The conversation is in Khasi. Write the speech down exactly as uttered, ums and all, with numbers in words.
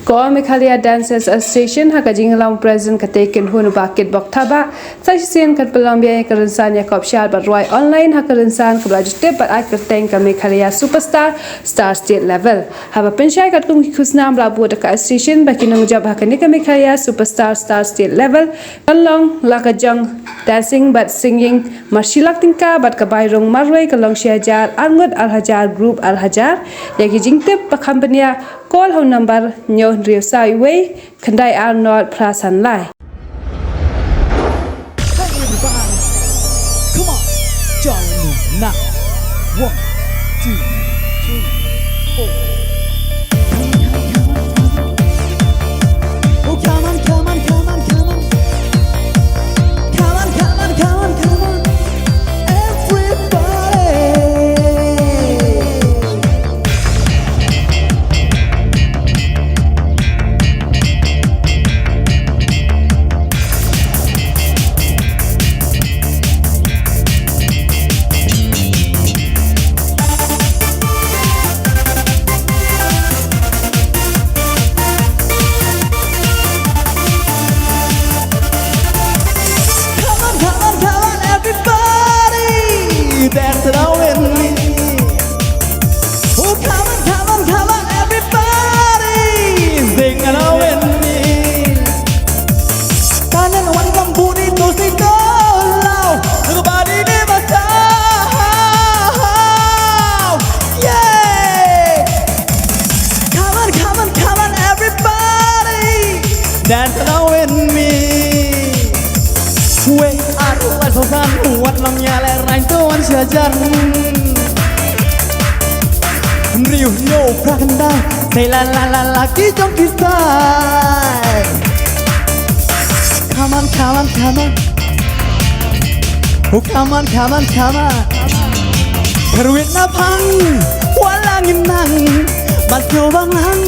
Ka Meghalaya Dancers Association ha ka jingïalam u President ka Tei Kynhun u Bah Kitbok Thabah, sa shisien kan pynlong biang ïa ka rynsan ïakop shad bad rwai online ha ka rynsan kaba la ju tip bad ai kyrteng ka Meghalaya Superstar Star State Level. Haba pynshai katkum ki khusnam ba la buh da ka association ba ki nongjop ha kane ka Meghalaya Superstar Star State Level kan long la ka jong dancing bad singing mar shi lak tyngka bad ka bai rung marwei ka long shi hajar, arngut ar hajar, group ar hajar. Ïa ki jingtip ba kham bniah, call ha u number hynñiew hynriew saw wei khyndai ar nod phra san lai. Hey everybody, come on, join me now. One, two, three, four. Come on, come on, come on, come on. Oh, come on, come on, come on, come on. Come on, come on, come on, come on. Everybody. Come on, come on, come on, everybody, dance along with me. Oh, come on, come on, come on, everybody, sing along with me. Kanan wan lam buni to si to lao, nobody never stop. Yeah. Come on, come on, come on, everybody. Dance along with me. Wei, aru, aru, aru, wat lam ïa le rain to wan sha jan. Hynriew hynñiew phra khyndai, say la la la la, ki jong ki style. Come on, come on, come on. Oh, come on, come on, come on. Kyrwit na pang, wat la ngin nang. Bad sngewbha nang